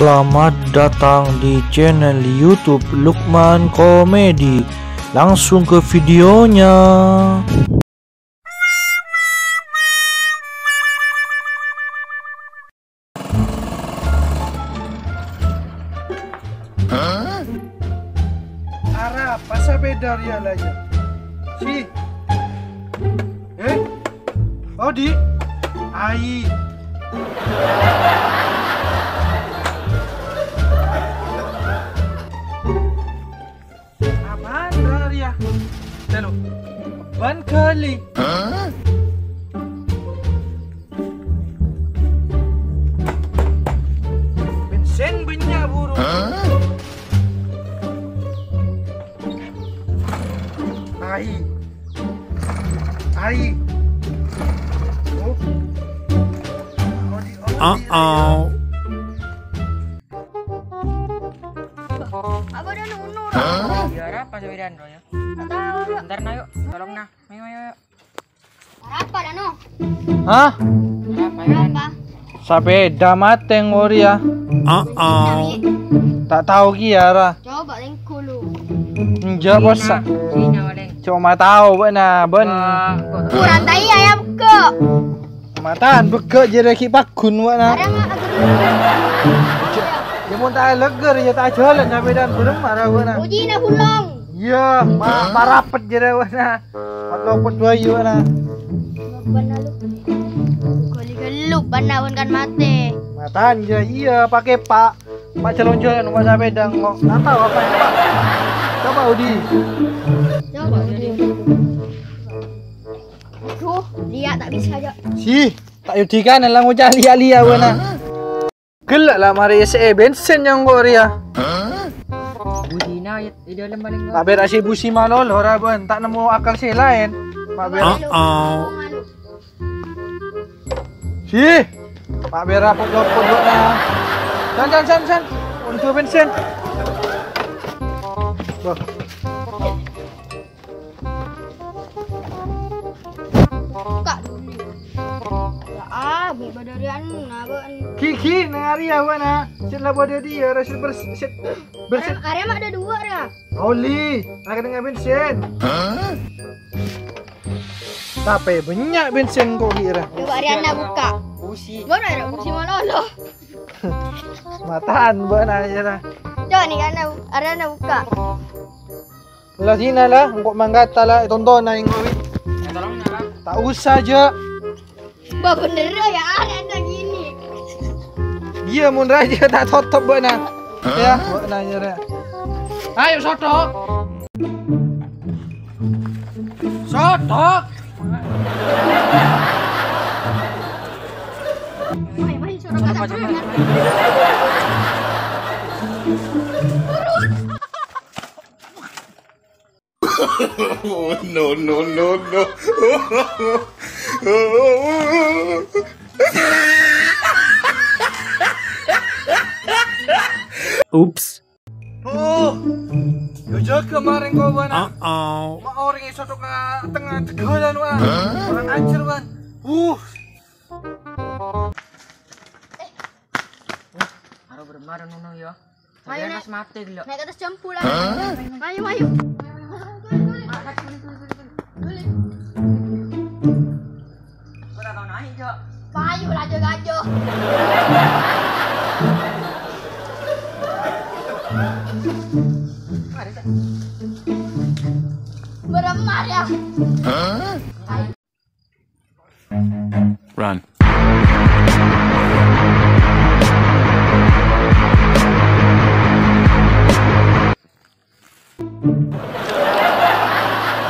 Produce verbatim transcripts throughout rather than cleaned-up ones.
Selamat datang di channel YouTube Lukman Komedi. Langsung ke videonya. Arapa sapèdâ rèya la, yâ? Si. Eh? Odi'? Ai. Apaan rèya? Tèlo. Bân ghâli. Bènsin bânnya' buru. Ai. Ai. Oh. Odi', odi', odi'. Apa ada nunu, Ro? Iyâ, arapa sapèdâna, Ro, yâ? Nggak tahu, Ro. Bentar, nah, yuk. Tolong, nah. Ayo, ayo, ayo. Arapa, Dano? Hah? Arapa, yâ? Arapa? Sapèdâ matè ngori, yâ. Nari. Ta' tao kèya, ra. Coba lèngghu lu. Enjâ', bos. Sina, sina, paling. Coma tao bâ'na, bân. Wah, kok. Kurang tai ya, ya, bego. Matan bego jârèya ghi' paggun, wâ', na. Ada nggak agak dulu? Yâ, mon ta' lèghâr, yâ ta' ajhâlân, sapèdâna bârâmma ra, wâ', na. Uji na bulong. Iyâ, ma-, marapet jârèya, wâ', na. Mat lopot duwâ', wâ', na. Bâna lu. Ghâli ghâllu, bâna bân kan matè. Matan, yâ, iyâ, pakai, Pak. Pak, jhâlân-jhâlân, Pak, sapèdâ, kok. Nggak tahu apa itu, Pak. Coba, Udi. Coba, Udi. Aduh, liya' ta' bisa, Jo. Si, ta' Udi kan, la ngoca' liya'-liya', wâ', na. Ghellâ' la marè èssè'è bènsin nyangko' rèya. Busina, yâ, è dâlem paling. Pak Bèr asè busi malolo, ra, bân. Ta' nemmo akal sè laèn. Pak Bèr. Anu, anu. Si, Pak Bèr rapot-rapot, wâ', na. San, san, san, san. Untuk bènsin. Wah. Buka dulu. Ya, ah, bâdâ rèya, na, bân. Ghi, ghi, neng arèya, wâ', na. Sè la bâdâ diyâ, ra sè bers-, sè bers-, Arè, arè ma' ada dua, ya. Oli, la kennengnga bènsin. Tapè bânnya' bènsin ko' ghi' ra. Coba Ariana buka. Busi. Bârâ' ra busi malolo. Matan bâ'na jârèya. Coba nih, Ariana, Ariana buka. La sina la, engko' mangkata la, ètontona engko'. Ya, tolong, Nara. Ta' osa, jâ'. Bâ, bhender, ya, Ariana gini. Iyâ, mon rajâ ta' totop bâ'na. Ya, bâ'na jârèya. Ayo, sodok. Sodok. Mai, mai, sodok. Oh, no, no, no, no. Oops. Oh, yo jâgâ marèng ko, Wan. Uh-oh. Ma' orèng è sodok ka tengnga jhâghâlân, Wan. Hah? Kurang ajar, Wan. Uh. Aro bârâmma nono, ya. Ayo, Nek. Matè, gelo. Naik ke atas jambu lah. Hah? Ayo, ayo. Ora tau naik, Cok. Payu, laju-laju. Bârâmma, ya. Run.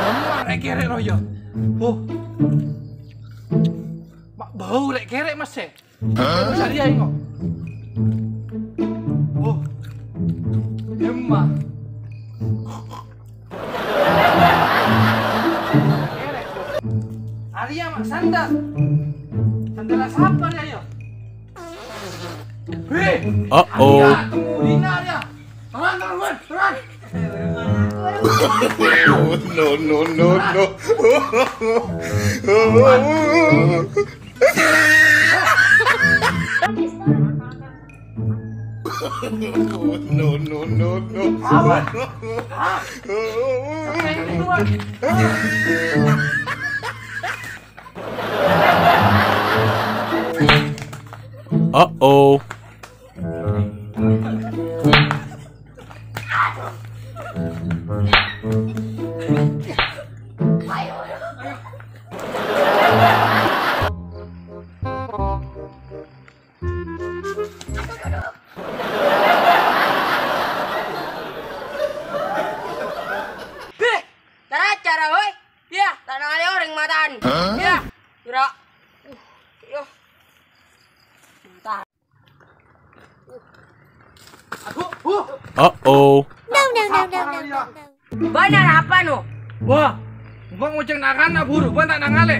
Bârâmma rè'-kèrè' rowa. Oh. Ma' bâu rè'-kèrè' masè. Hah? Sariya, engko'. Oh. Bârâmma. Arèya ma' sandal. Sandal sapa rèya, ya? Hei! Uh-oh. Arèya, temu dina, arèya. Turun, turun, turun, turun. No, no, no, no. No, no, no, no. Uh-oh. Beh, cara-cara, hoi. Yâ, ta' nangale'è orèng mata'an. Hah? Yâ, pèra'. Uh, yâ. Mata'an. Aduh, uh. Uh-oh. No, no, no, no, no, no, no. Bân arapa, no? Wah, engko' ngocèng na'-kana' buru, bân ta' nangale'è.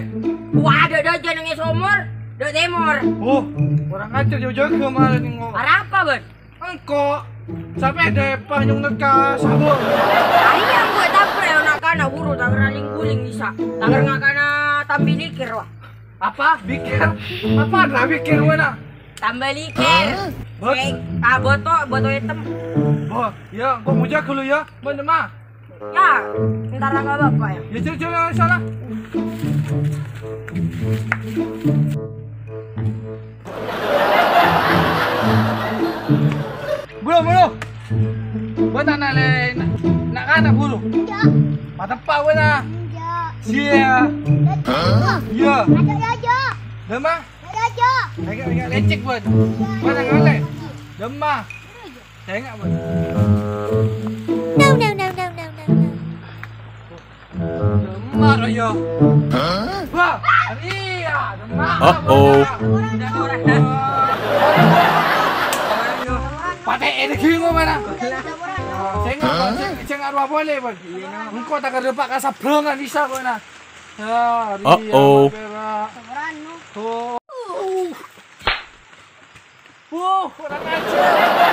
Wah, dâ'-dâjâ neng è somor, dâ' tèmor. Oh, kurang ajar, jâ-jâgâ malah nèng. Arapa, bân? Engko', sapèda èpanyong nèka sabur. Arèya engko' ètabrak, yâ, na'-kana' buru, tanger aling-guling bisa. Tanger na'-kana' tambâ lèkèr, wah. Apa? Bikir? Apa ada bikir, wena? Tambâ lèkèr. Hah? Bot? Eh, ah, boto, boto ètem. Oh, yâ, engko' ngojâk ghâllu, yâ. Bân, ma. Yâ, entar ka bapa', yâ. Yâ, jâ', jâ', jâ', salah. Buru, buru. Bân ta' nangale'è na'-, na'-kana' buru. Enjâ'. Mateppa' bân, ah. Enjâ'. Sia. Hah? Iyâ. Ajâ, ajâ. Dâmma? Ajâ, ajâ. Enggak, enggak, lecek, bân. Bân ta' nangale'è. Dâmma. Enggak, bân. No, no, no, no, no, no, no. Dâmma, yâ. Hah? Wah, iyâ, dâmma. Uh-oh. Patè' ènè ghi' ngomanna. Sènga', bân, sèng-, sènga' rowa polè, bân. Engko' ta' kadâpa' ka sabbhângan bisa, bân, ah. Yâ, iyâ, uh-oh. Pèra'. Oh. Wuh, kurang ajar.